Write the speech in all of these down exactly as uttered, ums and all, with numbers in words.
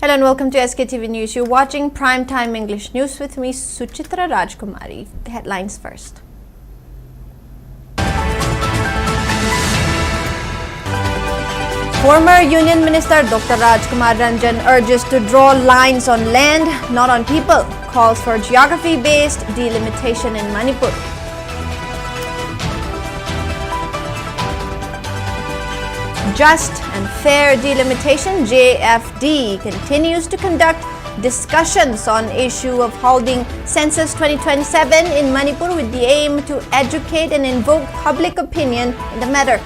And welcome to S K T V News. You're watching Prime Time English News with me, Suchitra Rajkumari. The headlines first. Former Union Minister Doctor Rajkumar Ranjan urges to draw lines on land, not on people. Calls for geography-based delimitation in Manipur. Just and fair delimitation, J F D, continues to conduct discussions on issue of holding Census twenty twenty-seven in Manipur with the aim to educate and invoke public opinion in the matter.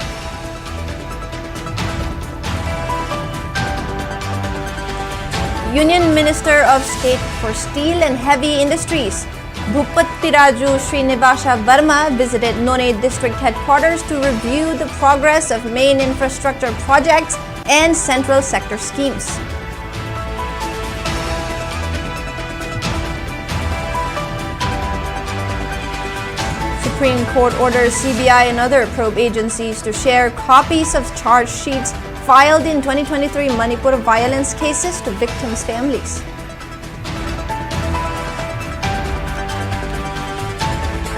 Union Minister of State for Steel and Heavy Industries Bhupatiraju Srinivasa Verma visited Noney District Headquarters to review the progress of main infrastructure projects and central sector schemes. Supreme Court orders C B I and other probe agencies to share copies of charge sheets filed in twenty twenty-three Manipur violence cases to victims' families.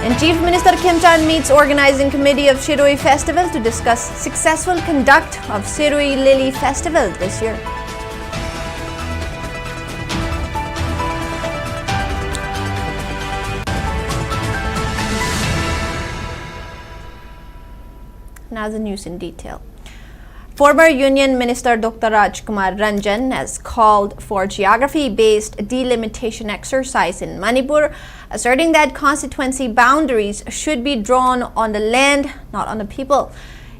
And Chief Minister Khemchand meets organizing committee of Shirui Festival to discuss successful conduct of Shirui Lily Festival this year. Now the news in detail. Former Union Minister Doctor Rajkumar Ranjan has called for geography-based delimitation exercise in Manipur, asserting that constituency boundaries should be drawn on the land, not on the people.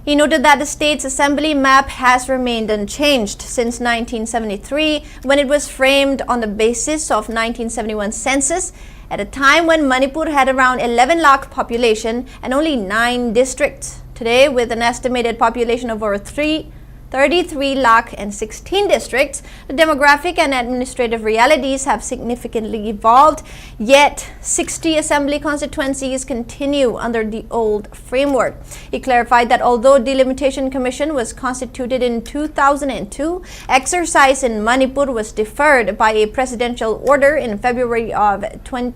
He noted that the state's assembly map has remained unchanged since nineteen seventy-three, when it was framed on the basis of nineteen seventy-one census, at a time when Manipur had around eleven lakh population and only nine districts. Today, with an estimated population of over three thirty-three lakh and sixteen districts, the demographic and administrative realities have significantly evolved, yet sixty assembly constituencies continue under the old framework. He clarified that although Delimitation Commission was constituted in two thousand two, exercise in Manipur was deferred by a presidential order in February of twenty,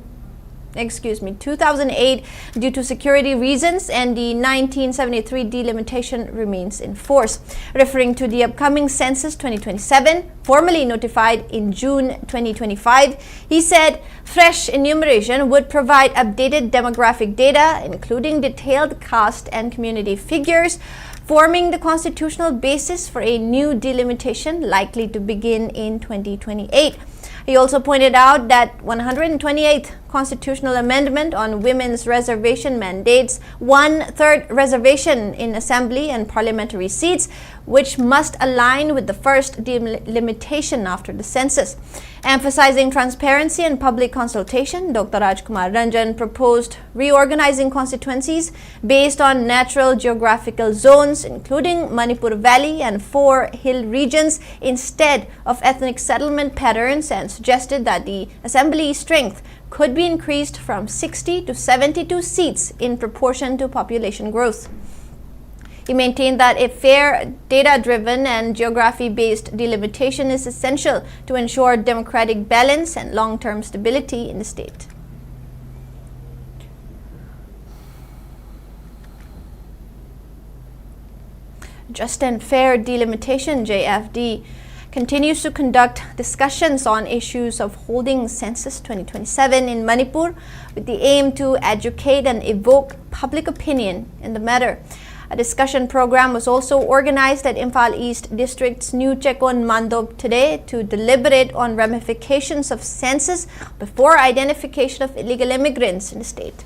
excuse me, two thousand eight due to security reasons, and the nineteen seventy-three delimitation remains in force. Referring to the upcoming census twenty twenty-seven, formally notified in June twenty twenty-five, he said fresh enumeration would provide updated demographic data, including detailed caste and community figures, forming the constitutional basis for a new delimitation likely to begin in twenty twenty-eight. He also pointed out that one hundred twenty-eighth constitutional amendment on women's reservation mandates one-third reservation in assembly and parliamentary seats, which must align with the first delimitation after the census. Emphasizing transparency and public consultation, Doctor Rajkumar Ranjan proposed reorganizing constituencies based on natural geographical zones, including Manipur Valley and four hill regions, instead of ethnic settlement patterns, and suggested that the assembly strength could be increased from sixty to seventy-two seats in proportion to population growth. He maintained that a fair, data-driven, and geography-based delimitation is essential to ensure democratic balance and long-term stability in the state. Just and Fair Delimitation, J F D, continues to conduct discussions on issues of holding Census twenty twenty-seven in Manipur, with the aim to educate and evoke public opinion in the matter. A discussion program was also organized at Imphal East District's New Chekon Mandop today to deliberate on ramifications of census before identification of illegal immigrants in the state.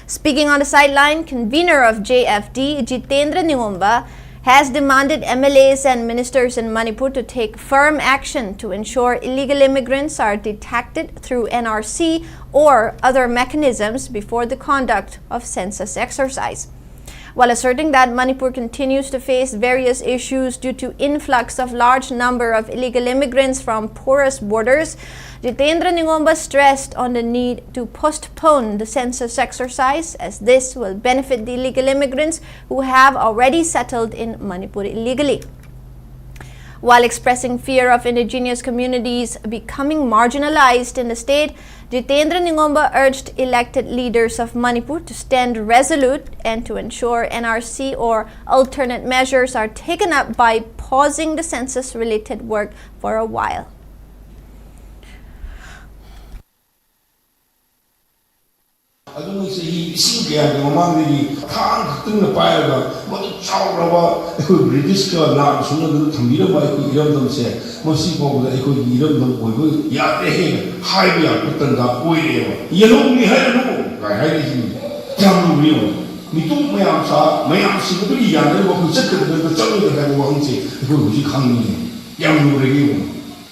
Speaking on the sideline, convener of J F D, Jitendra Ningomba, has demanded M L As and ministers in Manipur to take firm action to ensure illegal immigrants are detected through N R C or other mechanisms before the conduct of census exercise. While asserting that Manipur continues to face various issues due to influx of large number of illegal immigrants from porous borders, Jitendra Ningomba stressed on the need to postpone the census exercise, as this will benefit the illegal immigrants who have already settled in Manipur illegally. While expressing fear of indigenous communities becoming marginalized in the state, Jitendra Ningomba urged elected leaders of Manipur to stand resolute and to ensure N R C or alternate measures are taken up by pausing the census-related work for a while. ꯑꯗꯨꯅ ꯆꯍꯤ ꯂꯤꯁꯤꯡ ꯀꯌꯥꯒꯤ ꯃꯃꯥꯡꯗꯒꯤ ꯊꯥꯡ ꯈꯛꯇꯪꯅ ꯄꯥꯏꯔꯒ ꯃꯗꯨ ꯆꯥꯎꯔꯕ ꯑꯩꯈꯣꯏ ꯕ꯭ꯔꯤꯇꯤꯁꯀ ꯂꯥꯟ ꯁꯣꯛꯅꯗꯨꯅ ꯊꯝꯕꯤꯔꯝꯕ ꯑꯩꯈꯣꯏ ꯏꯔꯝꯗꯝꯁꯦ ꯃꯁꯤ ꯐꯥꯎꯕꯗ ꯑꯩꯈꯣꯏꯒꯤ ꯏꯔꯝꯗꯝ ꯑꯣꯏꯕ ꯌꯥꯗ꯭ꯔꯦ ꯍꯥꯏꯅ ꯍꯥꯏꯕ ꯌꯥꯕ ꯇꯥꯟꯖꯥ ꯑꯣꯏꯔꯛꯑꯦꯕ꯫ ꯌꯦꯜꯍꯧꯃꯤ ꯍꯥꯏꯔꯅꯨ ꯀꯥꯏ ꯍꯥꯏꯔꯤꯁꯤꯅꯤ꯫ ꯀꯌꯥꯝ ꯂꯨꯔꯤ ꯌꯦꯡꯉꯨ꯫ ꯃꯤꯇꯣꯞ ꯃꯌꯥꯝ ꯁꯥ ꯃꯌꯥꯝꯁꯤꯡ ꯑꯗꯨꯒꯤ ꯌꯥꯅꯅꯕ ꯑꯩꯈꯣꯏ ꯆꯠꯀꯗꯕ ꯅꯠꯇ꯭ꯔꯥ ꯆꯠꯂꯣꯏꯗ꯭ꯔꯥ ꯍꯥꯏꯕ ꯋꯥꯍꯪꯁꯦ ꯑꯩꯈꯣꯏ ꯍꯧꯖꯤꯛ ꯍꯪꯅꯤꯡꯉꯤ꯫ ꯌꯥꯝ ꯂꯨꯔꯦ ꯌꯦꯡꯉꯨ꯫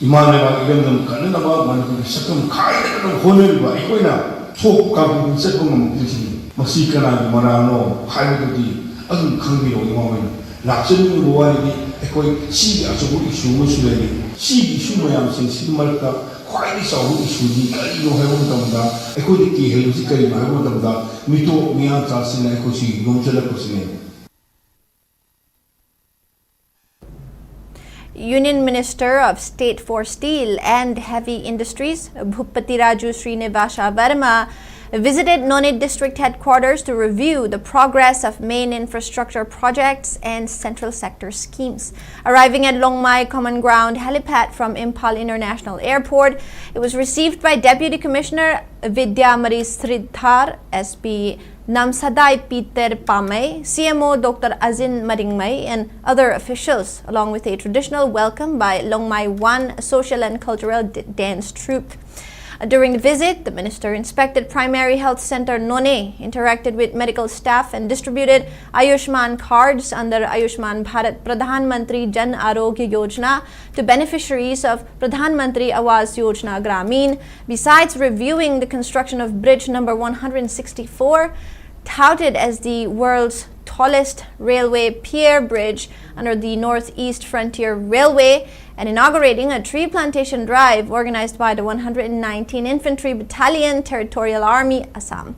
ꯏꯃꯥ ꯂꯩꯕꯥꯛ ꯏꯔꯝꯗꯝ ꯀꯟꯅꯅꯕ ꯃꯅꯤꯄꯨꯔꯒꯤ ꯁꯛꯇꯝ ꯈꯥꯏꯗꯅꯕ ꯍꯣꯠꯅꯔꯤꯕ ꯑꯩꯈꯣꯏꯅ ꯊꯣꯛ ꯀꯥꯡꯄꯣꯛꯄꯤ ꯆꯠꯄ ꯉꯝꯃꯛꯇ꯭ꯔꯤꯁꯤꯅꯤ꯫ ꯃꯁꯤ ꯀꯅꯥꯒꯤ ꯃꯔꯥꯜꯅꯣ ꯍꯥꯏꯕꯗꯨꯗꯤ ꯑꯗꯨꯝ ꯈꯪꯕꯤꯔꯣ꯫ ꯏꯃꯥ ꯍꯣꯏꯅ ꯂꯥꯛꯆꯅꯤꯡꯉꯤꯕ ꯋꯥꯔꯤꯗꯤ ꯑꯩꯈꯣꯏ ꯁꯤꯒꯤ ꯑꯆꯧꯕ ꯏꯁꯨ ꯑꯃꯁꯨ ꯂꯩꯔꯤ꯫ ꯁꯤꯒꯤ ꯏꯁꯨ ꯃꯌꯥꯝꯁꯤꯡꯁꯤꯒꯤ ꯃꯔꯛꯇ ꯈ꯭ꯋꯥꯏꯗꯒꯤ ꯆꯥꯎꯕ ꯏꯁꯨꯗꯤ ꯀꯔꯤꯅꯣ ꯍꯥꯏꯕ ꯃꯇꯝꯗ, ꯑꯩꯈꯣꯏꯅ ꯀꯤꯍꯩꯕꯁꯤ ꯀꯔꯤꯅꯣ ꯍꯥꯏꯕ ꯃꯇꯝꯗ, ꯃꯤꯇꯣꯞ ꯃꯤꯌꯥꯟꯆꯥꯁꯤꯡꯅ ꯑꯩꯈꯣꯏ ꯁꯤꯒꯤ ꯅꯣꯝꯁꯤꯜꯂꯛꯄꯁꯤꯅꯦ꯫ Union Minister of State for Steel and Heavy Industries, Bhupathi Raju Srinivasa Verma, visited Noney District Headquarters to review the progress of main infrastructure projects and central sector schemes. Arriving at Longmai Common Ground Helipad from Imphal International Airport, it was received by Deputy Commissioner Vidyamari Sridhar, S P Namsadai Peter Pamei, C M O Doctor Azin Maringmei, and other officials, along with a traditional welcome by Longmai One Social and Cultural D- Dance Troupe. During the visit, the minister inspected Primary Health Center Noney, interacted with medical staff, and distributed Ayushman cards under Ayushman Bharat Pradhan Mantri Jan Arogya Yojana to beneficiaries of Pradhan Mantri Awas Yojana Grameen, besides reviewing the construction of bridge number one hundred sixty-four, touted as the world's tallest railway pier bridge under the Northeast Frontier Railway and inaugurating a tree plantation drive organized by the one hundred nineteen Infantry Battalion, Territorial Army, Assam.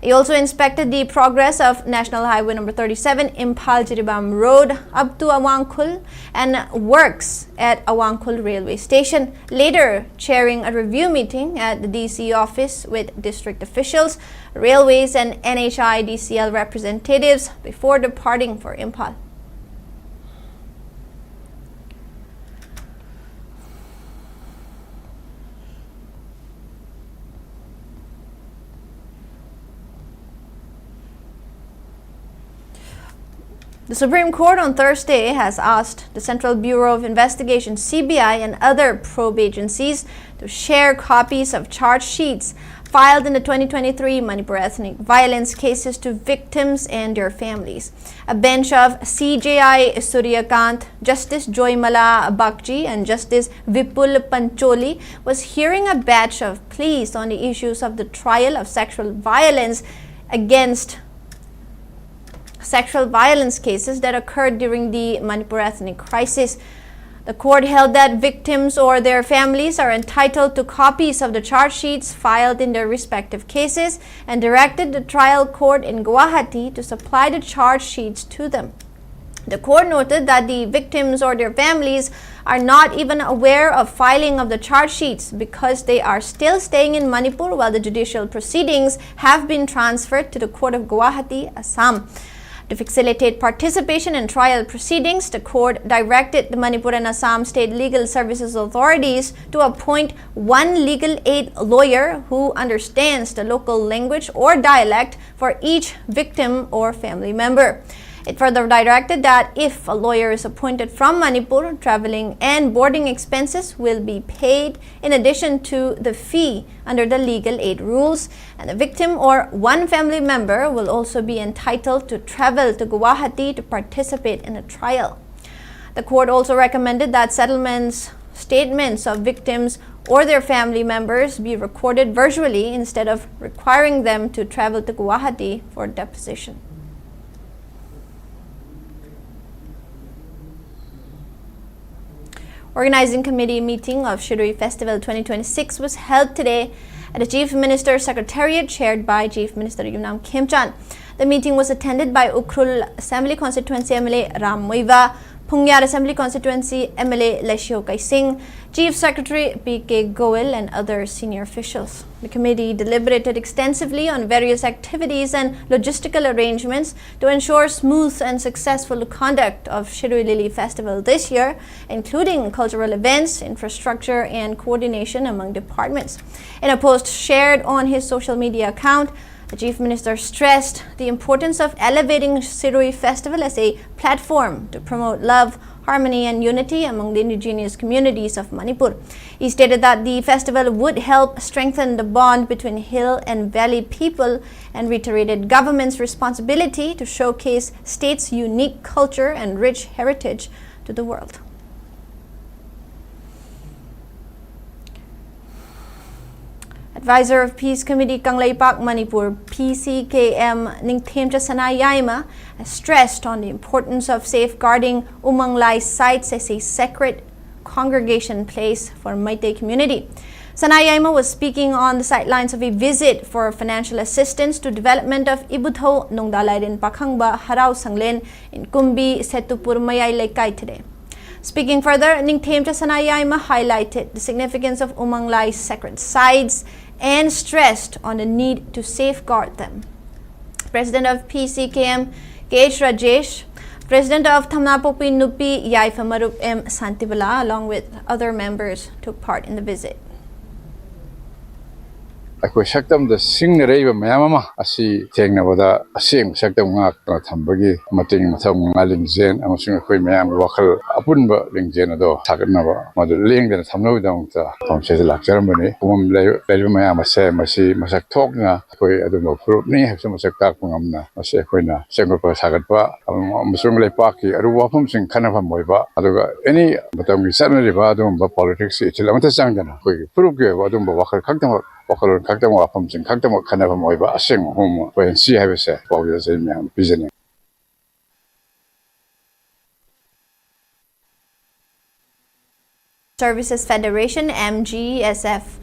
He also inspected the progress of National Highway number thirty-seven, Imphal Jiribam Road, up to Awangkhul, and works at Awangkhul Railway Station, later chairing a review meeting at the D C office with district officials, railways, and N H I D C L representatives before departing for Imphal. The Supreme Court on Thursday has asked the Central Bureau of Investigation, C B I, and other probe agencies to share copies of charge sheets filed in the twenty twenty-three Manipur ethnic violence cases to victims and their families. A bench of C J I Suryakant, Justice Joymala Bagchi, and Justice Vipul Pancholi was hearing a batch of pleas on the issues of the trial of sexual violence against sexual violence cases that occurred during the Manipur ethnic crisis. The court held that victims or their families are entitled to copies of the charge sheets filed in their respective cases and directed the trial court in Guwahati to supply the charge sheets to them. The court noted that the victims or their families are not even aware of filing of the charge sheets because they are still staying in Manipur while the judicial proceedings have been transferred to the court of Guwahati, Assam. To facilitate participation in trial proceedings, the court directed the Manipur and Assam state legal services authorities to appoint one legal aid lawyer who understands the local language or dialect for each victim or family member. It further directed that if a lawyer is appointed from Manipur, traveling and boarding expenses will be paid in addition to the fee under the legal aid rules, and the victim or one family member will also be entitled to travel to Guwahati to participate in a trial. The court also recommended that settlements, statements of victims or their family members be recorded virtually instead of requiring them to travel to Guwahati for deposition. Organizing Committee meeting of Shirui Festival twenty twenty-six was held today at the Chief Minister's Secretariat, chaired by Chief Minister Yumnam Khemchand. The meeting was attended by Ukhrul Assembly Constituency M L A Ram Muivah, Phungyar Assembly Constituency M L A Laishiu Kaising, Chief Secretary P K Goel, and other senior officials. The committee deliberated extensively on various activities and logistical arrangements to ensure smooth and successful conduct of Shirui Lily Festival this year, including cultural events, infrastructure, and coordination among departments. In a post shared on his social media account, the Chief Minister stressed the importance of elevating Shirui Festival as a platform to promote love, harmony, and unity among the indigenous communities of Manipur. He stated that the festival would help strengthen the bond between hill and valley people and reiterated government's responsibility to showcase state's unique culture and rich heritage to the world. Advisor of Peace Committee Kangleipak Manipur, P C K M, Ningthemcha Sanayaima, stressed on the importance of safeguarding Umanglai sites as a sacred congregation place for Meitei community. Sanayaima was speaking on the sidelines of a visit for financial assistance to development of Ibutho Nongdalairen Pakhangba Harao Sanglen in Kumbi Setupur Mayai Leikai today. Speaking further, Ningthemcha Sanayaima highlighted the significance of Umanglai sacred sites and stressed on the need to safeguard them. President of P C K M, K H Rajesh, President of Thamnapokpi Nupi Yaifamarup M Santibala, along with other members, took part in the visit. ꯑꯩꯈꯣꯏ ꯁꯛꯇꯝꯗ ꯁꯤꯡꯅꯔꯛꯏꯕ ꯃꯌꯥꯝ ꯑꯃ ꯑꯁꯤ ꯊꯦꯡꯅꯕꯗ ꯑꯁꯦꯡꯕ ꯁꯛꯇꯝ ꯉꯥꯛꯇꯨꯅ ꯊꯝꯕꯒꯤ ꯃꯇꯤꯡ ꯃꯊꯧ ꯃꯉꯥ ꯂꯤꯡꯖꯦꯜ ꯑꯃꯁꯨꯡ ꯑꯩꯈꯣꯏ ꯃꯌꯥꯝꯒꯤ ꯋꯥꯈꯜ ꯑꯄꯨꯟꯕ ꯂꯤꯡꯖꯦꯜ ꯑꯗꯣ ꯁꯥꯒꯠꯅꯕ ꯃꯗꯨ ꯂꯦꯡꯗꯅ ꯊꯝꯅꯕꯒꯤꯗꯃꯛꯇ ꯃꯐꯝꯁꯤꯗ ꯂꯥꯛꯆꯔꯝꯕꯅꯤ꯫ ꯈꯨꯕꯝ ꯂꯩ-, ꯂꯩꯔꯤꯕ ꯃꯌꯥꯝ ꯑꯁꯦ ꯃꯁꯤ ꯃꯁꯛ ꯊꯣꯛꯅ ꯑꯩꯈꯣꯏ ꯑꯗꯨꯝꯕ ꯐꯨꯔꯨꯞꯅꯤ ꯍꯥꯏꯕꯁꯤ ꯃꯁꯛ ꯇꯥꯛꯄ ꯉꯝꯅ ꯃꯁꯤ ꯑꯩꯈꯣꯏꯅ ꯁꯦꯝꯒꯠꯄ ꯁꯥꯒꯠꯄ ꯑꯃꯁꯨꯡ ꯂꯩꯄꯥꯛꯀꯤ ꯑꯔꯨꯕ ꯋꯥꯐꯝꯁꯤꯡ ꯈꯟꯅꯐꯝ ꯑꯣꯏꯕ, ꯑꯗꯨꯒ ꯑꯦꯅꯤ ꯃꯇꯝꯒꯤ ꯆꯠꯅꯔꯤꯕ ꯑꯗꯨꯒꯨꯝꯕ ꯄꯣꯂꯤꯇꯤꯛꯁꯀꯤ ꯏꯊꯤꯜ ꯑꯃꯠꯇ ꯆꯪꯗꯅ ꯑꯩꯈꯣꯏꯒꯤ ꯐꯨꯔꯨꯞꯀꯤ ꯑꯣꯏꯕ ꯑꯗꯨꯒꯨꯝꯕ ꯋꯥꯈꯜ ꯈꯛꯇꯃꯛ, ꯋꯥꯈꯜꯂꯣꯟ ꯈꯛꯇꯃꯛ, ꯋꯥꯐꯝꯁꯤꯡ ꯈꯛꯇꯃꯛ ꯈꯟꯅꯐꯝ ꯑꯣꯏꯕ ꯑꯁꯦꯡꯕ ꯃꯐꯝ ꯑꯃ ꯑꯣꯏꯍꯟꯁꯤ ꯍꯥꯏꯕꯁꯦ ꯄꯥꯎꯖꯦꯜ ꯑꯁꯤ ꯃꯌꯥꯝ ꯄꯤꯖꯅꯤꯡꯏ꯫ Services Federation, M G S F,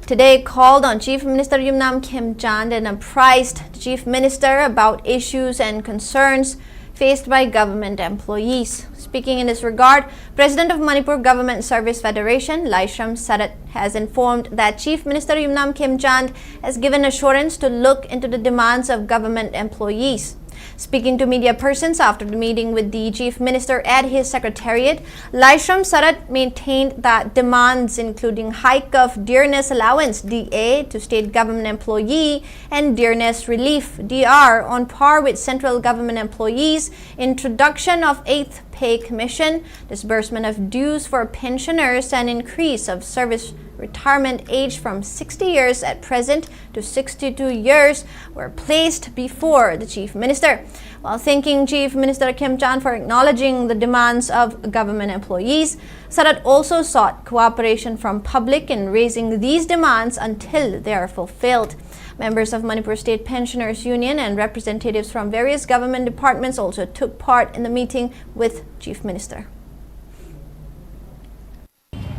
today called on Chief Minister Yumnam Khemchand and apprised the Chief Minister about issues and concerns faced by government employees. Speaking in this regard, President of Manipur Government Service Federation, Laishram Sarat, has informed that Chief Minister Yumnam Khemchand has given assurance to look into the demands of government employees. Speaking to media persons after the meeting with the Chief Minister at his secretariat, Laishram Sarat maintained that demands including hike of dearness allowance, D A, to state government employee and dearness relief, D R, on par with central government employees, introduction of eighth Pay Commission, disbursement of dues for pensioners, and increase of service retirement age from sixty years at present to sixty-two years were placed before the Chief Minister. While thanking Chief Minister Khemchand for acknowledging the demands of government employees, Sarat also sought cooperation from public in raising these demands until they are fulfilled. Members of Manipur State Pensioners Union and representatives from various government departments also took part in the meeting with Chief Minister.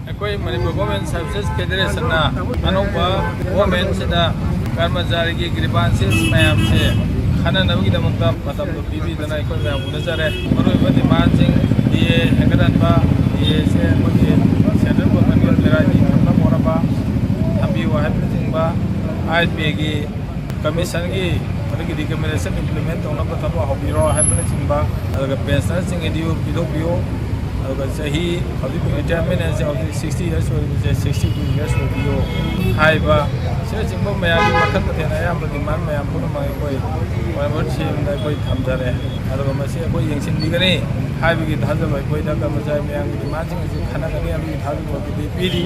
ꯑꯩꯈꯣꯏ Manipur government services ꯐꯦꯗꯔꯦꯁꯟꯅ ꯑꯅꯧꯕ ꯒꯣꯔꯃꯦꯟꯁꯤꯗ ꯀꯔꯃꯆꯥꯔꯤꯒꯤ ꯒ꯭ꯔꯤꯚꯥꯟꯁꯦꯁ ꯃꯌꯥꯝꯁꯦ ꯈꯟꯅꯅꯕꯒꯤꯗꯃꯛꯇ ꯃꯇꯝꯗꯣ ꯄꯤꯕꯤꯗꯨꯅ ꯑꯩꯈꯣꯏ ꯃꯌꯥꯝ ꯎꯅꯖꯔꯦ꯫ ꯃꯔꯨꯑꯣꯏꯕ ꯗꯤꯃꯥꯟꯁꯤꯡ ꯗꯤ ꯑꯦ ꯍꯦꯟꯒꯠꯍꯟꯕ, ꯗꯤ ꯑꯦꯁꯦ ꯑꯩꯈꯣꯏꯒꯤ ꯁꯦꯟꯇ꯭ꯔꯦꯜ ꯒꯣꯔꯃꯦꯟꯒꯤ ꯄꯦꯔꯥꯏꯇꯤ ꯊꯝꯅꯕ ꯍꯣꯠꯅꯕ ꯊꯝꯕꯤꯌꯨ ꯍꯥꯏꯕꯅꯆꯤꯡꯕ, ꯑꯥꯏ ꯄꯦꯒꯤ ꯀꯃꯤꯁꯟꯒꯤ ꯑꯗꯒꯤ ꯔꯤꯀꯃꯦꯟꯗꯦꯁꯟ ꯏꯝꯄ꯭ꯂꯤꯃꯦꯟ ꯇꯧꯅꯕ ꯊꯕꯛ ꯍꯧꯕꯤꯔꯣ ꯍꯥꯏꯕꯅꯆꯤꯡꯕ, ꯑꯗꯨꯒ ꯄꯦꯟꯁꯅꯔꯁꯤꯡꯒꯤꯗꯤ ꯄꯤꯊꯣꯛꯄꯤꯌꯨ, ꯑꯗꯨꯒ ꯆꯍꯤ ꯍꯧꯖꯤꯛ ꯔꯤꯇꯥꯌꯔꯃꯦꯟ ꯍꯥꯏꯁꯦ ꯍꯧꯖꯤꯛ ꯁꯤꯛꯁꯇꯤ ꯌꯔꯁ ꯑꯣꯏꯔꯤꯕꯁꯦ ꯁꯤꯛꯁꯇꯤ ꯇꯨ ꯌꯔꯁ ꯑꯣꯏꯕꯤꯌꯨ ꯍꯥꯏꯕ ꯑꯁꯤꯅꯆꯤꯡꯕ ꯃꯌꯥꯝꯒꯤ ꯃꯈꯜ ꯃꯊꯦꯜ ꯑꯌꯥꯝꯕ ꯗꯤꯃꯥꯟ ꯃꯌꯥꯝ ꯄꯨꯝꯅꯃꯛ ꯑꯩꯈꯣꯏ ꯃꯣꯅꯤꯇꯔ ꯁꯦꯝꯗ ꯑꯩꯈꯣꯏ ꯊꯝꯖꯔꯦ꯫ ꯑꯗꯨꯒ ꯃꯁꯤ ꯑꯩꯈꯣꯏ ꯌꯦꯡꯁꯤꯟꯕꯤꯒꯅꯤ ꯍꯥꯏꯕꯒꯤ ꯊꯥꯖꯕ ꯑꯩꯈꯣꯏꯗ ꯀꯔꯃꯆꯥꯔꯤ ꯃꯌꯥꯝꯒꯤ ꯗꯤꯃꯥꯟꯁꯤꯡ ꯑꯁꯤ ꯈꯟꯅꯒꯅꯤ ꯍꯥꯏꯕꯒꯤ ꯊꯥꯖꯕ ꯑꯩꯈꯣꯏꯗꯤ ꯄꯤꯔꯤ꯫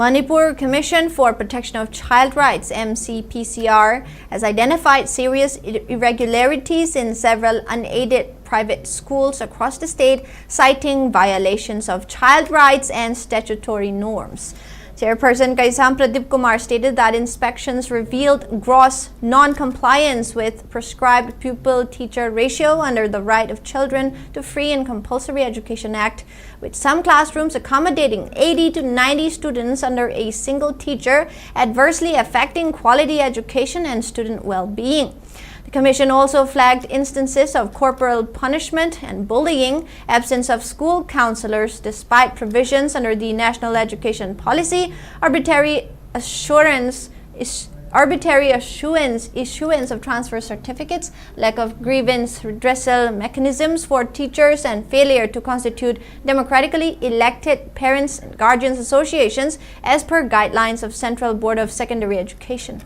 Manipur Commission for Protection of Child Rights, M C P C R, has identified serious ir- irregularities in several unaided private schools across the state, citing violations of child rights and statutory norms. Chairperson Kaisam Pradip Kumar stated that inspections revealed gross non-compliance with prescribed pupil-teacher ratio under the Right of Children to Free and Compulsory Education Act, with some classrooms accommodating eighty to ninety students under a single teacher, adversely affecting quality education and student well-being. The commission also flagged instances of corporal punishment and bullying, absence of school counselors despite provisions under the National Education Policy, arbitrary assurance is arbitrary issuance, issuance of transfer certificates, lack of grievance redressal mechanisms for teachers, and failure to constitute democratically elected parents and guardians associations as per guidelines of Central Board of Secondary Education.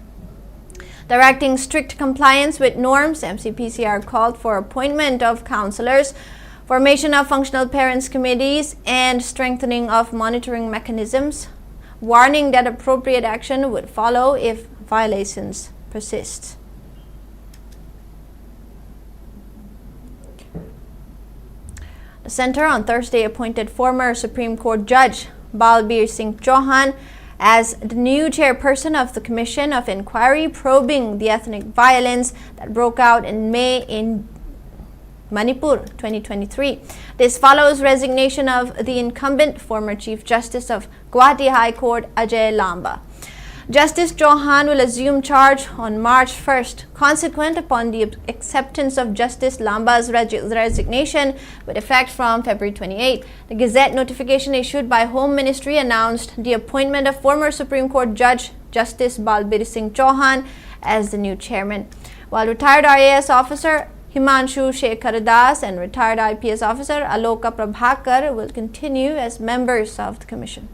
Directing strict compliance with norms, M C P C R called for appointment of counselors, formation of functional parents committees, and strengthening of monitoring mechanisms, warning that appropriate action would follow if violations persist. The center on Thursday appointed former Supreme Court Judge Balbir Singh Chauhan as the new chairperson of the Commission of Inquiry probing the ethnic violence that broke out in May in Manipur twenty twenty-three. This follows resignation of the incumbent former Chief Justice of Guwahati High Court, Ajay Lamba. Justice Chauhan will assume charge on March first, consequent upon the acceptance of Justice Lamba's resi- resignation with effect from February twenty-eighth. The Gazette notification issued by Home Ministry announced the appointment of former Supreme Court Judge Justice Balbir Singh Chauhan as the new chairman, while retired I A S officer Himanshu Shekhar Das and retired I P S officer Aloka Prabhakar will continue as members of the commission.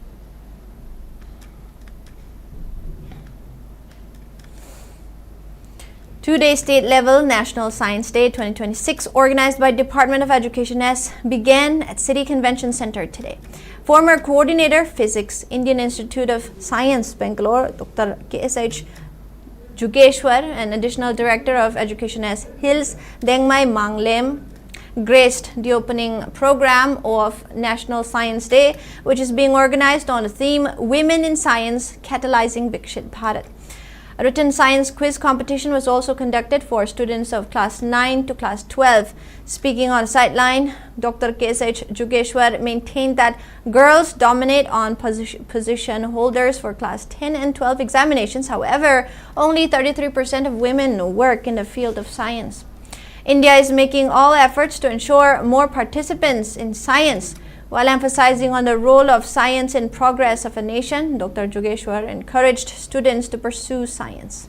Two-day state-level National Science Day twenty twenty-six, organized by Department of Education S, began at City Convention Center today. Former coordinator, Physics, Indian Institute of Science, Bangalore, Doctor K S H Jugeshwar, and Additional Director of Education S, Hills, Dengmai Manglem, graced the opening program of National Science Day, which is being organized on the theme Women in Science, Catalyzing Viksit Bharat. A written science quiz competition was also conducted for students of class nine to class twelve. Speaking on sideline, Doctor K S H Jugeshwar maintained that girls dominate on position, position holders for class ten and twelve examinations. However, only thirty-three percent of women work in the field of science. India is making all efforts to ensure more participants in science. While emphasizing on the role of science in progress of a nation, Doctor Jugeshwar encouraged students to pursue science.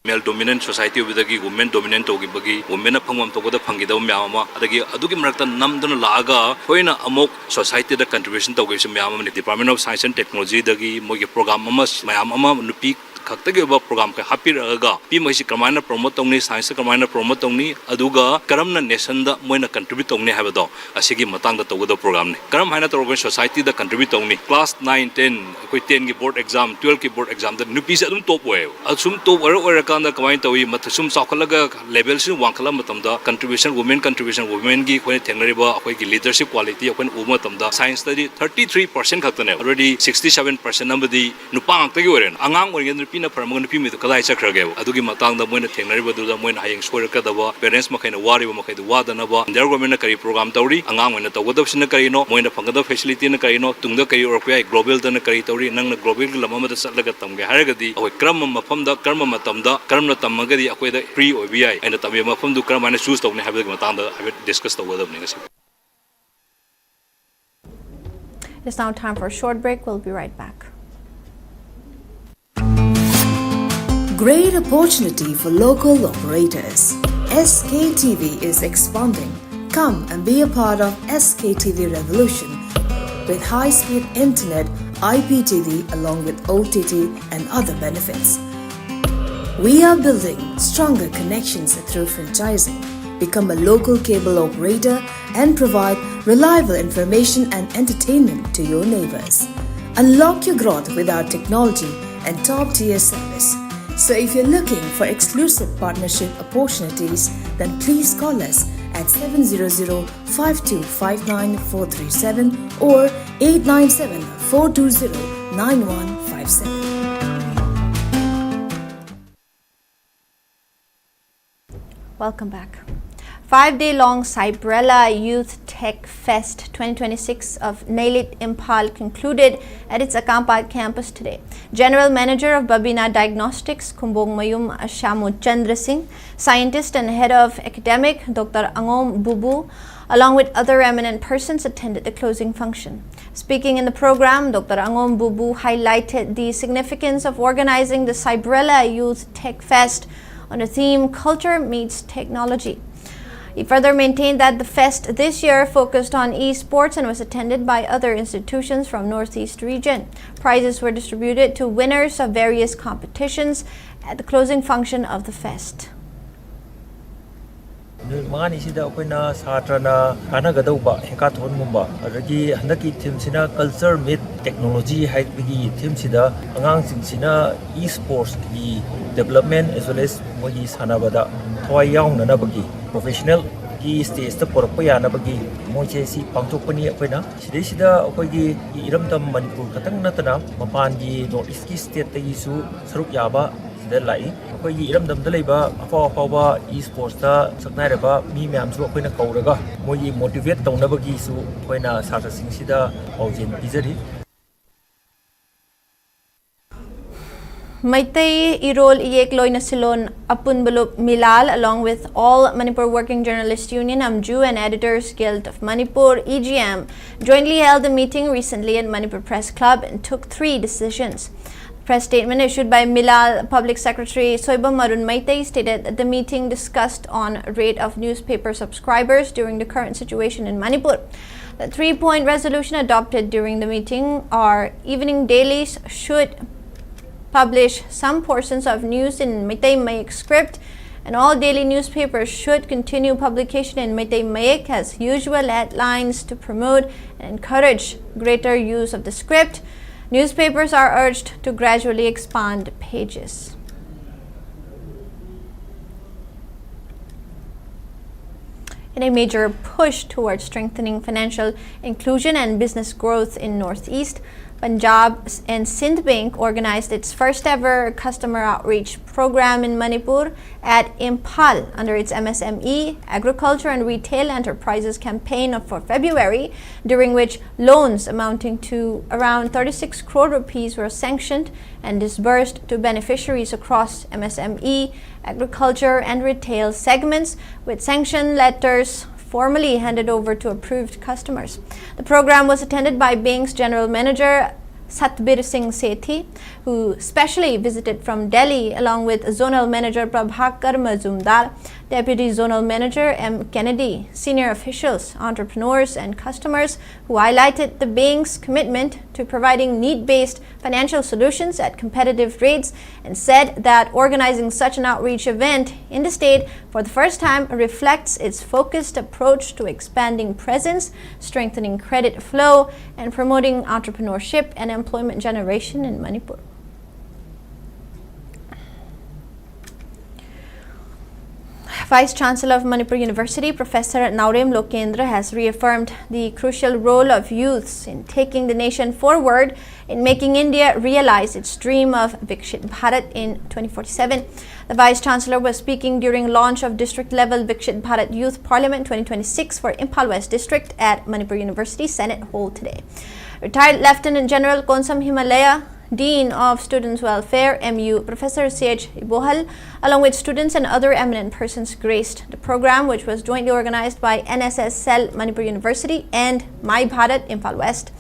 Male dominant society ꯑꯣꯏꯕꯗꯒꯤ women dominant ꯇꯧꯈꯤꯕꯒꯤ womenꯅ ꯐꯪꯐꯝ ꯊꯣꯛꯄꯗ ꯐꯪꯈꯤꯗꯕ ꯃꯌꯥꯝ ꯑꯃ, ꯑꯗꯒꯤ ꯑꯗꯨꯒꯤ ꯃꯔꯛꯇ ꯅꯝꯗꯨꯅ ꯂꯥꯛꯑꯒ ꯑꯩꯈꯣꯏꯅ ꯑꯃꯨꯛ societyꯗ contribution ꯇꯧꯈꯤꯕꯁꯨ ꯃꯌꯥꯝ ꯑꯃꯅꯤ꯫ Department of Science and Technologyꯗꯒꯤ ꯃꯣꯏꯒꯤ program ꯑꯃ ꯃꯌꯥꯝ ꯑꯃ ꯅꯨꯄꯤ ꯈꯛꯇꯒꯤ ꯑꯣꯏꯕ program ꯈꯔ ꯍꯥꯞꯄꯤꯔꯛꯑꯒ ꯅꯨꯄꯤ ꯃꯈꯩꯁꯤ ꯀꯃꯥꯏꯅ promote ꯇꯧꯅꯤ, scienceꯇ ꯀꯃꯥꯏꯅ promote ꯇꯧꯅꯤ, ꯑꯗꯨꯒ ꯀꯔꯝꯅ nationꯗ ꯃꯣꯏꯅ contribute ꯇꯧꯅꯤ ꯍꯥꯏꯕꯗꯣ ꯑꯁꯤꯒꯤ ꯃꯇꯥꯡꯗ ꯇꯧꯒꯗꯕ programꯅꯤ꯫ ꯀꯔꯝ ꯍꯥꯏꯅ ꯇꯧꯔꯒ societyꯗ contribute ꯇꯧꯅꯤ? Class nine, ten, ꯑꯩꯈꯣꯏ tenꯒꯤ board exam, twelveꯀꯤ board examꯗ ꯅꯨꯄꯤꯁꯦ ꯑꯗꯨꯝ top ꯑꯣꯏꯌꯦꯕ꯫ ꯑꯁꯨꯝ top ꯑꯣꯏꯔ ꯑꯣꯏꯔꯀꯥꯟꯗ ꯀꯃꯥꯏꯅ ꯇꯧꯏ? ꯃꯊ-, ꯁꯨꯝ ꯆꯥꯎꯈꯠꯂꯒ levelꯁꯤ ꯋꯥꯡꯈꯠꯂꯛꯄ ꯃꯇꯝꯗ contribution, women contribution, womenꯒꯤ ꯑꯩꯈꯣꯏꯅ ꯊꯦꯡꯅꯔꯤꯕ ꯑꯩꯈꯣꯏꯒꯤ leadership quality ꯑꯩꯈꯣꯏꯅ ꯎꯕ ꯃꯇꯝꯗ scienceꯇꯗꯤ thirty three percent ꯈꯛꯇꯅꯦꯕ꯫ Already sixty seven percent ꯑꯃꯗꯤ ꯅꯨꯄꯥ ꯉꯥꯛꯇꯒꯤ ꯑꯣꯏꯔꯦꯅ꯫ ꯑꯉꯥꯡ ꯑꯣꯏꯔꯤꯉꯩꯗ ꯅꯨꯄꯤꯅ ꯐꯔꯝꯃꯒ ꯅꯨꯄꯤ ꯃꯤꯗꯣ ꯀꯗꯥꯏ ꯆꯠꯈ꯭ꯔꯒꯦꯕ? ꯑꯗꯨꯒꯤ ꯃꯇꯥꯡꯗ ꯃꯣꯏꯅ ꯊꯦꯡꯅꯔꯤꯕꯗꯨꯗ ꯃꯣꯏꯅ ꯍꯌꯦꯡ ꯁꯣꯏꯔꯛꯀꯗꯕ, parents ꯃꯈꯩꯅ ꯋꯥꯔꯤꯕ ꯃꯈꯩꯗꯣ ꯋꯥꯗꯅꯕ India governmentꯅ ꯀꯔꯤ program ꯇꯧꯔꯤ, ꯑꯉꯥꯡ ꯑꯣꯏꯅ ꯇꯧꯒꯗꯕꯁꯤꯅ ꯀꯔꯤꯅꯣ, ꯃꯣꯏꯅ ꯐꯪꯒꯗꯕ facilityꯅ ꯀꯔꯤꯅꯣ, ꯇꯨꯡꯗ ꯀꯔꯤ ꯑꯣꯏꯔꯛꯄ ꯌꯥꯏ, globalꯗꯅ ꯀꯔꯤ ꯇꯧꯔꯤ, ꯅꯪꯅ globalꯒꯤ ꯂꯝ ꯑꯃꯗ ꯆꯠꯂꯒ ꯇꯝꯒꯦ ꯍꯥꯏꯔꯒꯗꯤ ꯑꯩꯈꯣꯏ ꯀꯔꯝꯕ ꯃꯐꯝꯗ, ꯀꯔꯝꯕ ꯃꯇꯝꯗ, ꯀꯔꯝꯅ ꯇꯝꯃꯒꯗꯤ ꯑꯩꯈꯣꯏꯗ free ꯑꯣꯏꯕ ꯌꯥꯏ, ꯑꯩꯅ ꯇꯝꯕꯤꯕ ꯃꯐꯝꯗꯨ ꯀꯔꯝꯍꯥꯏꯅ choose ꯇꯧꯅꯤ ꯍꯥꯏꯕꯒꯤ ꯃꯇꯥꯡꯗ ꯍꯥꯏꯐꯦꯠ discuss ꯇꯧꯒꯗꯕꯅꯤ ꯉꯁꯤ꯫ It's now time for a short break. We'll be right back. Great opportunity for local operators. S K T V is expanding. Come and be a part of S K T V revolution with high-speed internet, I P T V along with O T T and other benefits. We are building stronger connections through franchising. Become a local cable operator and provide reliable information and entertainment to your neighbors. Unlock your growth with our technology and top-tier service. So if you're looking for exclusive partnership opportunities, then please call us at seven zero zero five two five nine four three seven or eight nine seven four two zero nine one five seven. Welcome back. Five-day-long Cybrella Youth Tech Fest twenty twenty-six of NAILIT Imphal concluded at its Akampat campus today. General Manager of Babina Diagnostics, Khumbong Mayum Ashamu Chandra Singh, scientist and head of academic, Doctor Angom Bubu, along with other eminent persons, attended the closing function. Speaking in the program, Doctor Angom Bubu highlighted the significance of organizing the Cybrella Youth Tech Fest on the theme Culture Meets Technology. He further maintained that the fest this year focused on esports and was attended by other institutions from Northeast region. Prizes were distributed to winners of various competitions at the closing function of the fest. ꯅꯨꯃꯤꯠ ꯃꯉꯥꯅꯤꯁꯤꯗ ꯑꯩꯈꯣꯏꯅ ꯁꯥꯇ꯭ꯔꯅ ꯀꯥꯟꯅꯒꯗꯧꯕ ꯍꯦꯀꯥꯊꯣꯟꯒꯨꯝꯕ, ꯑꯗꯒꯤ ꯍꯟꯗꯛꯀꯤ ꯊꯤꯝꯁꯤꯅ Culture Meet Technology ꯍꯥꯏꯕꯒꯤ ꯊꯤꯝꯁꯤꯗ ꯑꯉꯥꯡꯁꯤꯡꯁꯤꯅ ꯏꯁꯄꯣꯔꯠꯁꯀꯤ development age well ꯑꯦꯁ ꯃꯣꯏꯒꯤ ꯁꯥꯟꯅꯕꯗ ꯊꯋꯥꯏ ꯌꯥꯎꯅꯅꯕꯒꯤ ꯄ꯭ꯔꯣꯐꯦꯁꯅꯦꯜꯒꯤ ꯁ꯭ꯇꯦꯖꯇ ꯄꯨꯔꯛꯄ ꯌꯥꯅꯕꯒꯤ ꯃꯣꯏꯁꯦ ꯁꯤ ꯄꯥꯡꯊꯣꯛꯄꯅꯤ꯫ ꯑꯩꯈꯣꯏꯅ ꯁꯤꯗꯩꯁꯤꯗ ꯑꯩꯈꯣꯏꯒꯤ ꯏꯔꯝꯗꯝ ꯃꯅꯤꯄꯨꯔ ꯈꯛꯇꯪ ꯅꯠꯇꯅ ꯃꯄꯥꯟꯒꯤ ꯅꯣꯔꯠ ꯏꯁꯀꯤ ꯁ꯭ꯇꯦꯠꯇꯒꯤꯁꯨ ꯁꯔꯨꯛ ꯌꯥꯕ ꯁꯤꯗ ꯂꯥꯛꯏ꯫ ꯑꯩꯈꯣꯏꯒꯤ ꯏꯔꯝꯗꯝꯗ ꯂꯩꯕ ꯑꯐꯥꯎ ꯑꯐꯥꯎꯕ ꯏꯁꯄꯣꯔꯠꯁꯇ ꯁꯛꯅꯥꯏꯔꯕ ꯃꯤ ꯃꯌꯥꯝꯁꯨ ꯑꯩꯈꯣꯏꯅ ꯀꯧꯔꯒ ꯃꯣꯏꯒꯤ ꯃꯣꯇꯤꯚꯦꯠ ꯇꯧꯅꯕꯒꯤꯁꯨ ꯑꯩꯈꯣꯏꯅ ꯁꯥꯇ꯭ꯔꯁꯤꯡꯁꯤꯗ ꯄꯥꯎꯖꯦꯜ ꯄꯤꯖꯔꯤ꯫ Meitei Irol Iyek Loina Silon Apunbalup Milal, along with All Manipur Working Journalist Union, AMJU, and Editors Guild of Manipur, E G M, jointly held a meeting recently at Manipur Press Club and took three decisions. Press statement issued by Milal Public Secretary Soibam Arun Meitei stated that the meeting discussed on rate of newspaper subscribers during the current situation in Manipur. The three-point resolution adopted during the meeting are evening dailies should publish some portions of news in Meitei Mayek script, and all daily newspapers should continue publication in Meitei Mayek as usual headlines to promote and encourage greater use of the script. Newspapers are urged to gradually expand pages. A major push towards strengthening financial inclusion and business growth in Northeast. Punjab and Sindh Bank organized its first ever customer outreach program in Manipur at Imphal under its M S M E, Agriculture and Retail Enterprises campaign of, for February, during which loans amounting to around thirty-six crore rupees were sanctioned and disbursed to beneficiaries across M S M E, agriculture, and retail segments, with sanction letters formally handed over to approved customers. The program was attended by bank's general manager Satbir Singh Sethi, who specially visited from Delhi along with zonal manager Prabhakar Majumdar, deputy zonal manager M Kennedy, senior officials, entrepreneurs, and customers who highlighted the bank's commitment to providing need-based financial solutions at competitive rates and said that organizing such an outreach event in the state for the first time reflects its focused approach to expanding presence, strengthening credit flow, and promoting entrepreneurship and employment generation in Manipur. Vice Chancellor of Manipur University, Professor Naorem Lokendra, has reaffirmed the crucial role of youths in taking the nation forward in making India realize its dream of Viksit Bharat in twenty forty-seven. The Vice Chancellor was speaking during launch of district-level Viksit Bharat Youth Parliament twenty twenty-six for Imphal West District at Manipur University Senate Hall today. Retired Lieutenant General Konsam Himalaya, Dean of Students Welfare, M U, Professor C H Ibohal, along with students and other eminent persons, graced the program, which was jointly organized by N S S Cell Manipur University and My Bharat Imphal West.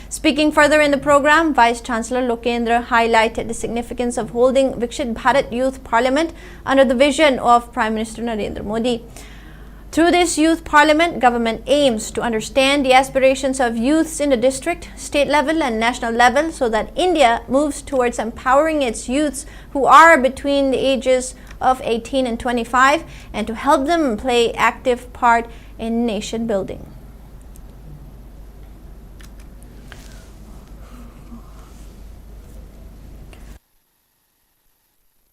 Speaking further in the program, Vice Chancellor Lokendra highlighted the significance of holding Viksit Bharat Youth Parliament under the vision of Prime Minister Narendra Modi. Through this youth parliament, government aims to understand the aspirations of youths in the district, state level and national level so that India moves towards empowering its youths who are between the ages of eighteen and twenty-five and to help them play active part in nation building.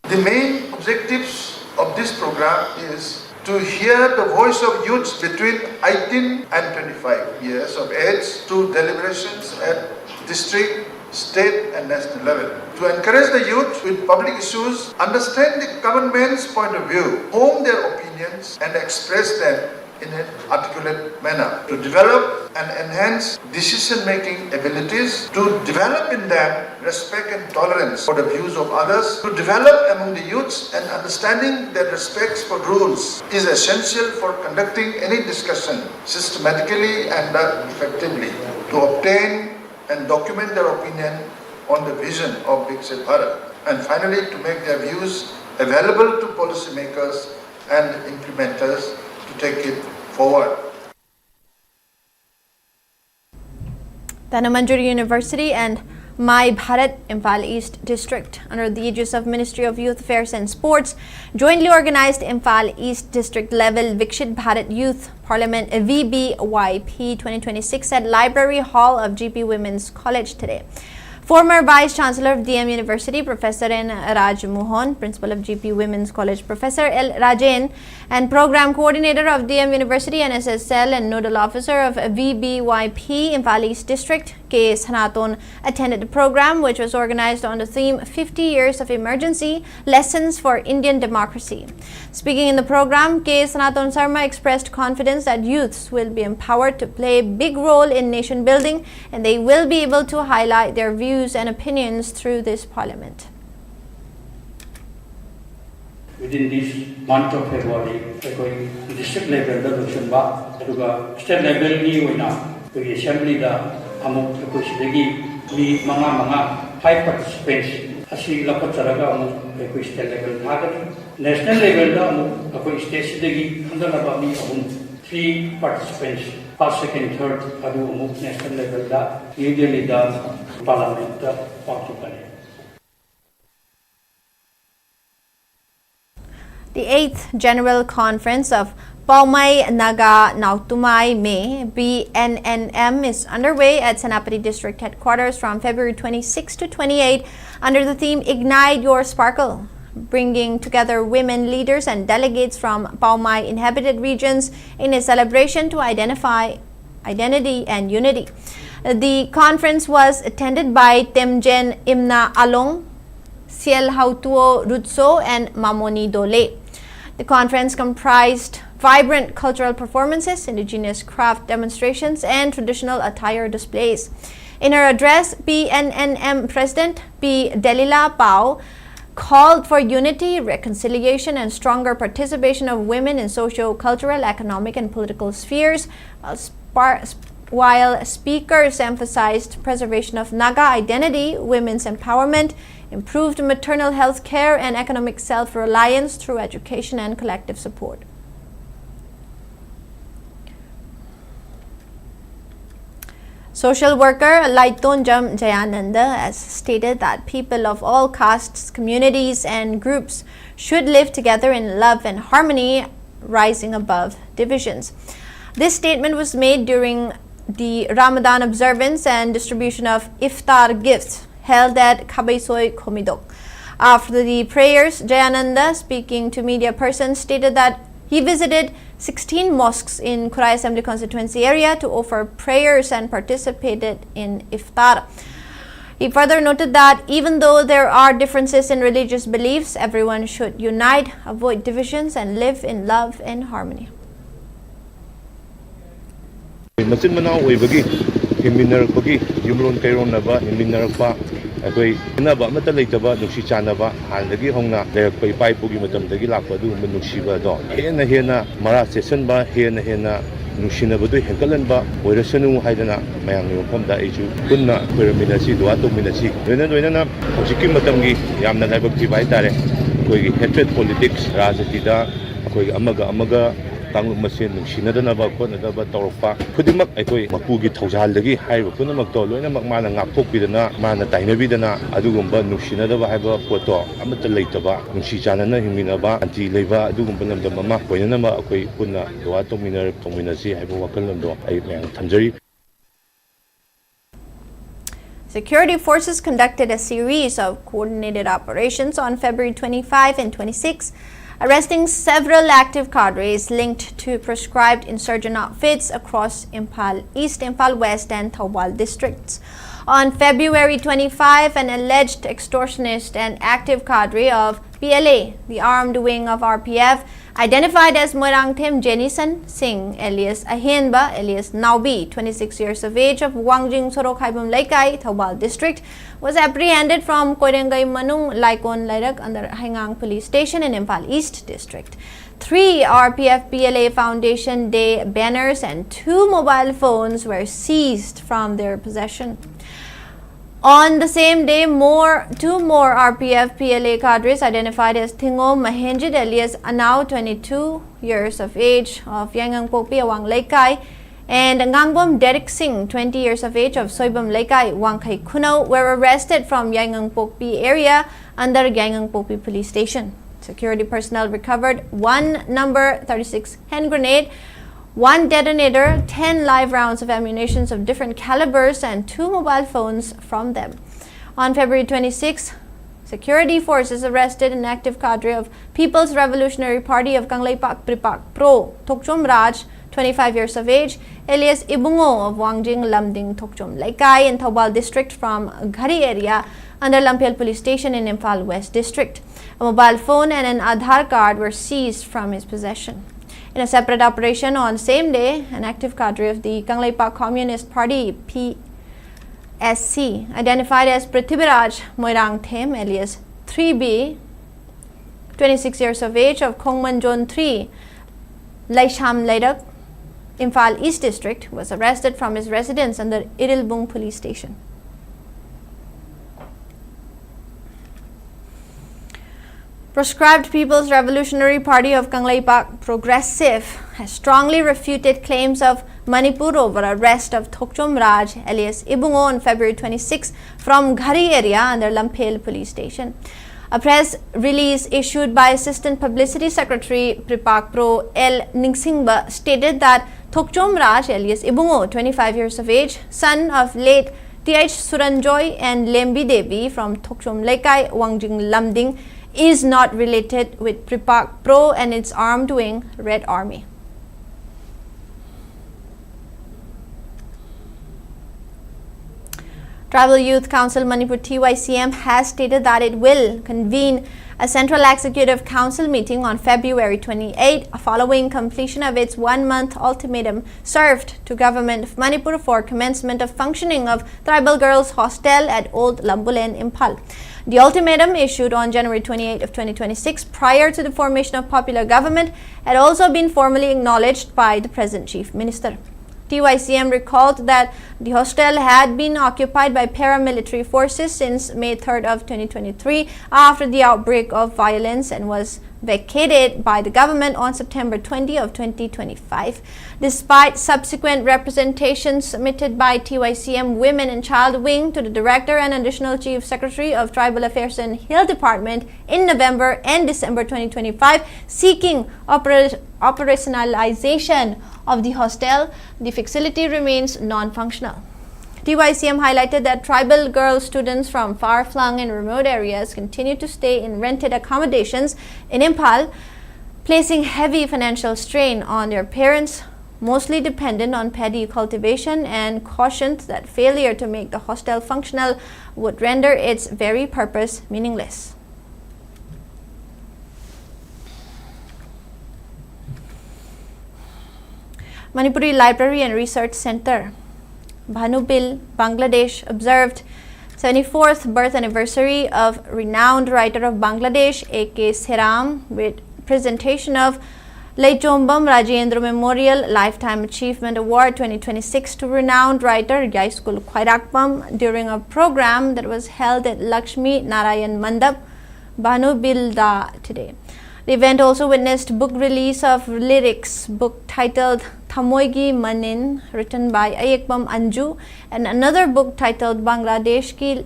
The main objectives of this program is to hear the voice of youths between eighteen and twenty-five years of age through deliberations at district, state and national level. To encourage the youth with public issues, understand the government's point of view, form their opinions and express them in an articulate manner. To develop and enhance decision-making abilities, to develop in them respect and tolerance for the views of others, to develop among the youths an understanding that respect for rules is essential for conducting any discussion systematically and uh, effectively, to obtain and document their opinion on the vision of Viksit Bharat, and finally to make their views available to policymakers and implementers to take it forward. Tana Manjuri University and My Bharat Imphal East District, under the aegis of Ministry of Youth Affairs and Sports, jointly organized Imphal East District level Viksit Bharat Youth Parliament, V B Y P twenty twenty-six, at Library Hall of G P Women's College today. Former Vice Chancellor of D M University, Professor N Raj Mohan, Principal of G P Women's College, Professor L Rajen, and Program Coordinator of D M University, N S S L, and Nodal Officer of V B Y P Imphal East District, K Sanaton, attended the program, which was organized on the theme fifty Years of Emergency, Lessons for Indian Democracy. Speaking in the program, K Sanaton Sharma expressed confidence that youths will be empowered to play a big role in nation building, and they will be able to highlight their views and opinions through this parliament. Within this month of February ꯑꯩꯈꯣꯏ district levelꯗ ꯂꯣꯏꯁꯤꯟꯕ ꯑꯗꯨꯒ state levelꯒꯤ ꯑꯣꯏꯅ ꯑꯩꯈꯣꯏꯒꯤ assemblyꯗ ꯑꯃꯨꯛ ꯑꯩꯈꯣꯏ ꯁꯤꯗꯒꯤ ꯃꯤ ꯃꯉꯥ ꯃꯉꯥ five participants ꯑꯁꯤ ꯂꯧꯈꯠꯆꯔꯒ ꯑꯃꯨꯛ ꯑꯩꯈꯣꯏ state level ꯊꯥꯒꯅꯤ꯫ National levelꯗ ꯑꯃꯨꯛ ꯑꯩꯈꯣꯏ stateꯁꯤꯗꯒꯤ ꯈꯟꯒꯠꯂꯕ ꯃꯤ ꯑꯍꯨꯝ three participants first, second, third ꯑꯗꯨ ꯑꯃꯨꯛ national levelꯗ New Delhiꯗ parliamentꯇ ꯄꯥꯡꯊꯣꯛꯀꯅꯤ꯫ The eighth General Conference of Paumai Naga Naotumai Me, B N N M, is underway at Senapati District Headquarters from February twenty-six to twenty-eight under the theme Ignite Your Sparkle. bringing together women leaders and delegates from Paomai inhabited regions in a celebration to identify identity and unity. The conference was attended by Temjen Imna Along, Siel Hautuo Rutso, and Mamoni Dole. The conference comprised vibrant cultural performances, indigenous craft demonstrations, and traditional attire displays. In her address, P N N M President Pi Delila Pao called for unity, reconciliation, and stronger participation of women in socio-cultural, economic, and political spheres, while, spar- while speakers emphasized preservation of Naga identity, women's empowerment, improved maternal health care, and economic self-reliance through education and collective support. Social worker Laitonjam Jayananda has stated that people of all castes, communities, and groups should live together in love and harmony, rising above divisions. This statement was made during the Ramadan observance and distribution of iftar gifts held at Khabeisoi Khomidok. After the prayers, Jayananda, speaking to media persons, stated that he visited sixteen mosques in Khurai Assembly Constituency area to offer prayers and participated in iftar. He further noted that even though there are differences in religious beliefs, everyone should unite, avoid divisions, and live in love and harmony. ꯃꯆꯤꯟ ꯃꯅꯥꯎ ꯑꯣꯏꯕꯒꯤ, ꯍꯤꯡꯃꯤꯟꯅꯔꯛꯄꯒꯤ, ꯌꯨꯝꯂꯣꯟ ꯀꯩꯔꯣꯟꯅꯕ, ꯍꯤꯡꯃꯤꯟꯅꯔꯛꯄ, ꯑꯩꯈꯣꯏ ꯈꯦꯠꯅꯕ ꯑꯃꯠꯇ ꯂꯩꯇꯕ, ꯅꯨꯡꯁꯤ ꯆꯥꯟꯅꯕ, ꯍꯥꯟꯅꯗꯒꯤ ꯍꯧꯅ ꯂꯩꯔꯛꯄ ꯏꯄꯥ ꯏꯄꯨꯒꯤ ꯃꯇꯝꯗꯒꯤ ꯂꯥꯛꯄ ꯑꯗꯨꯒꯨꯝꯕ ꯅꯨꯡꯁꯤꯕ ꯑꯗꯣ ꯍꯦꯟꯅ ꯍꯦꯟꯅ ꯃꯔꯥ ꯆꯦꯠꯁꯤꯟꯕ, ꯍꯦꯟꯅ ꯍꯦꯟꯅ ꯅꯨꯡꯁꯤꯅꯕꯗꯨ ꯍꯦꯟꯒꯠꯍꯟꯕ ꯑꯣꯏꯔꯁꯅꯨ ꯍꯥꯏꯗꯅ ꯃꯌꯥꯝꯒꯤ ꯃꯐꯝꯗ ꯑꯩꯁꯨ ꯄꯨꯟꯅ ꯈꯣꯏꯔꯝꯃꯤꯟꯅꯁꯤ, ꯗꯨꯋꯥ ꯇꯧꯃꯤꯟꯅꯁꯤ꯫ ꯂꯣꯏꯅ ꯂꯣꯏꯅꯅ ꯍꯧꯖꯤꯛꯀꯤ ꯃꯇꯝꯒꯤ ꯌꯥꯝꯅ ꯂꯥꯏꯕꯛ ꯊꯤꯕ ꯍꯥꯏꯇꯥꯔꯦ, ꯑꯩꯈꯣꯏꯒꯤ hatred politics, ꯔꯥꯖꯅꯤꯇꯤꯗ ꯑꯩꯈꯣꯏꯒꯤ ꯑꯃꯒ ꯑꯃꯒ ꯀꯥꯡꯂꯨꯞ ꯃꯁꯦꯟ ꯅꯨꯡꯁꯤꯅꯗꯅꯕ ꯈꯣꯠꯅꯗꯕ ꯇꯧꯔꯛꯄ ꯈꯨꯗꯤꯡꯃꯛ ꯑꯩꯈꯣꯏ ꯃꯄꯨꯒꯤ ꯊꯧꯖꯥꯜꯗꯒꯤ ꯍꯥꯏꯔꯤꯕ ꯄꯨꯝꯅꯃꯛꯇꯣ ꯂꯣꯏꯅꯃꯛ ꯃꯥꯅ ꯉꯥꯛꯊꯣꯛꯄꯤꯗꯅ, ꯃꯥꯅ ꯇꯥꯏꯅꯕꯤꯗꯅ, ꯑꯗꯨꯒꯨꯝꯕ ꯅꯨꯡꯁꯤꯅꯗꯕ ꯍꯥꯏꯕ ꯄꯣꯠꯇꯣ ꯑꯃꯠꯇ ꯂꯩꯇꯕ, ꯅꯨꯡꯁꯤ ꯆꯥꯟꯅꯅ ꯍꯤꯡꯃꯤꯟꯅꯕ, ꯁꯥꯟꯇꯤ ꯂꯩꯕ ꯑꯗꯨꯒꯨꯝꯕ ꯂꯝꯗꯝ ꯑꯃ ꯑꯣꯏꯅꯅꯕ ꯑꯩꯈꯣꯏ ꯄꯨꯟꯅ ꯗꯨꯋꯥ ꯇꯧꯃꯤꯟꯅꯔ-, ꯇꯧꯃꯤꯟꯅꯁꯤ ꯍꯥꯏꯕ ꯋꯥꯈꯜꯂꯣꯟꯗꯣ ꯑꯩ ꯃꯌꯥꯝ ꯊꯝꯖꯔꯤ꯫ Security forces conducted a series of coordinated operations on February twenty-five and twenty-six, arresting several active cadres linked to proscribed insurgent outfits across Imphal East, Imphal West, and Thoubal districts. On February twenty-five, an alleged extortionist and active cadre of P L A, the armed wing of R P F, identified as Moirangthem Jenison Singh, alias Ahenba, alias Naobi, twenty-six years of age, of Wangjing Sorok Haibam Leikai, Thoubal district, was apprehended from Koirengei Manung Laikon Lairak under Haigang Police Station in Imphal East district. Three R P F P L A Foundation Day banners and two mobile phones were seized from their possession. On the same day, more two more R P F P L A cadres identified as Thingo Mahenjit alias Anao, twenty-two years of age, of Yaingangpokpi Awang Leikai, and Ngangbom Derek Singh, twenty years of age, of Soibam Leikai, Wangkhai Khuno, were arrested from Yaingangpokpi area under Yaingangpokpi Police Station. Security personnel recovered one number thirty-six hand grenade, one detonator, ten live rounds of ammunitions of different calibers, and two mobile phones from them. On February twenty-six, security forces arrested an active cadre of People's Revolutionary Party of Kangleipak Pripak Pro, Thokchom Raj, twenty-five years of age, alias Ibungo of Wangjing Lamding Thokchom Leikai in Thoubal district from Ghari area under Lamphel Police Station in Imphal West district. A mobile phone and an Aadhaar card were seized from his possession. In a separate operation on same day, an active cadre of the Kangleipak Communist Party, P S C, identified as Prithibiraj Moirangthem alias three B, twenty-six years of age, of Khongman Zone three, Laisham Leirak, Imphal East District, was arrested from his residence under Irilbung Police Station. Proscribed People's Revolutionary Party of Kangleipak, Progressive, has strongly refuted claims of Manipur over arrest of Thokchom Raj alias Ibungo on February twenty-six from Ghari area under Lamphel Police Station. A press release issued by Assistant Publicity Secretary Pripak Pro L Ningsingba stated that Thokchom Raj alias Ibungo, twenty-five years of age, son of late Th Suranjoy and Lembi Devi from Thokchom Leikai, Wangjing Lamding, is not related with Pripak Pro and its armed wing, Red Army. Tribal Youth Council Manipur, T Y C M, has stated that it will convene a Central Executive Council meeting on February twenty-eighth, following completion of its one-month ultimatum served to Government of Manipur for commencement of functioning of Tribal Girls Hostel at Old Lambulen, Imphal. The ultimatum, issued on January twenty-eighth of twenty twenty-six, prior to the formation of popular government, had also been formally acknowledged by the present Chief Minister. T Y C M recalled that the hostel had been occupied by paramilitary forces since May third of twenty twenty-three, after the outbreak of violence, and was vacated by the government on September twenty of twenty twenty-five. Despite subsequent representations submitted by T Y C M Women and Child Wing to the Director and Additional Chief Secretary of Tribal Affairs and Hill Department in November and December twenty twenty-five, seeking oper- operationalization of the hostel, the facility remains non-functional. T Y C M highlighted that tribal girl students from far-flung and remote areas continue to stay in rented accommodations in Imphal, placing heavy financial strain on their parents, mostly dependent on paddy cultivation, and cautioned that failure to make the hostel functional would render its very purpose meaningless. Manipuri Library and Research Center, Bhanubil, Bangladesh, observed seventy-fourth birth anniversary of renowned writer of Bangladesh, A K Seram, with presentation of Leichombam Rajendra Memorial Lifetime Achievement Award twenty twenty-six to renowned writer Yaiskul Khwairakpam during a program that was held at Lakshmi Narayan Mandap, Bhanubilda today. The event also witnessed book release of lyrics book titled Thamoigi Manin, written by Ayekpam Anju, and another book titled Bangladesh Ki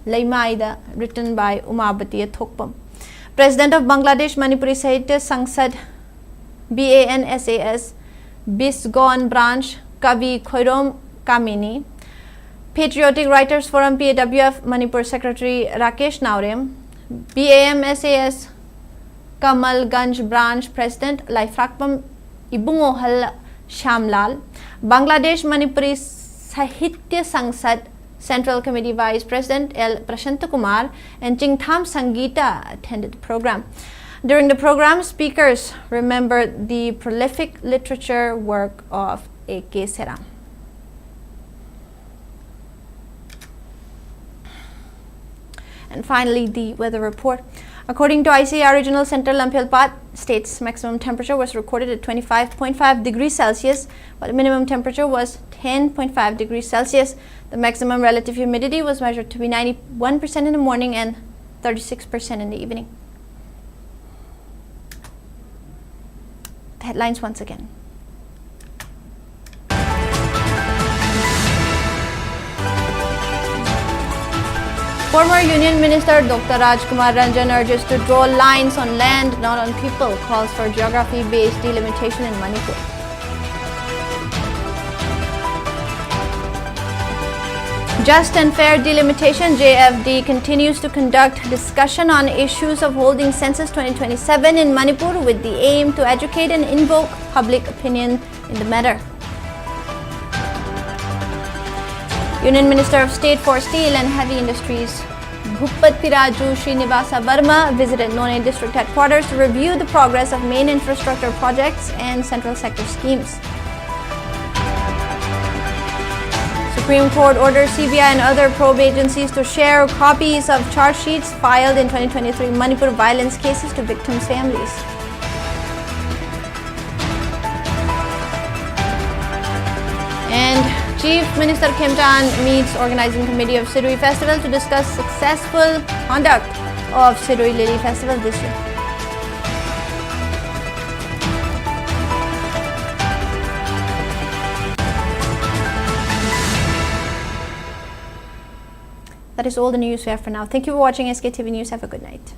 Leimaida, written by Umabati Athokpam. President of Bangladesh Manipuri Sahitya Sangsad, B A N S A S, Bisgon Branch, Kavi Khoirom Kamini, Patriotic Writers Forum, P A W F, Manipur Secretary Rakesh Naorem, B A M S A S Kamalganj Branch President Laifrakpam Ibungohal Shamlal, Bangladesh Manipuri Sahitya Sangsad Central Committee Vice President L Prashanta Kumar, and Chingtham Sangita attended the program. During the program, speakers remembered the prolific literature work of A K Seram. And finally, the weather report. According to I C A R Regional Center Lamphel Paat, state's maximum temperature was recorded at twenty-five point five degrees Celsius, while the minimum temperature was ten point five degrees Celsius. The maximum relative humidity was measured to be ninety-one percent in the morning and thirty-six percent in the evening. The headlines once again. Former Union Minister Doctor Rajkumar Ranjan urges to draw lines on land, not on people, calls for geography-based delimitation in Manipur. Just and Fair Delimitation, J F D, continues to conduct discussion on issues of holding Census twenty twenty-seven in Manipur with the aim to educate and invoke public opinion in the matter. Union Minister of State for Steel and Heavy Industries Bhupati Raju Srinivasa Verma visited Noney District Headquarters to review the progress of main infrastructure projects and central sector schemes. Supreme Court orders C B I and other probe agencies to share copies of charge sheets filed in twenty twenty-three Manipur violence cases to victims' families. And Chief Minister Khemchand meets Organizing Committee of Sittwe Festival to discuss successful conduct of Sittwe Lily Festival this year. That is all the news we have for now. Thank you for watching S K T V News. Have a good night.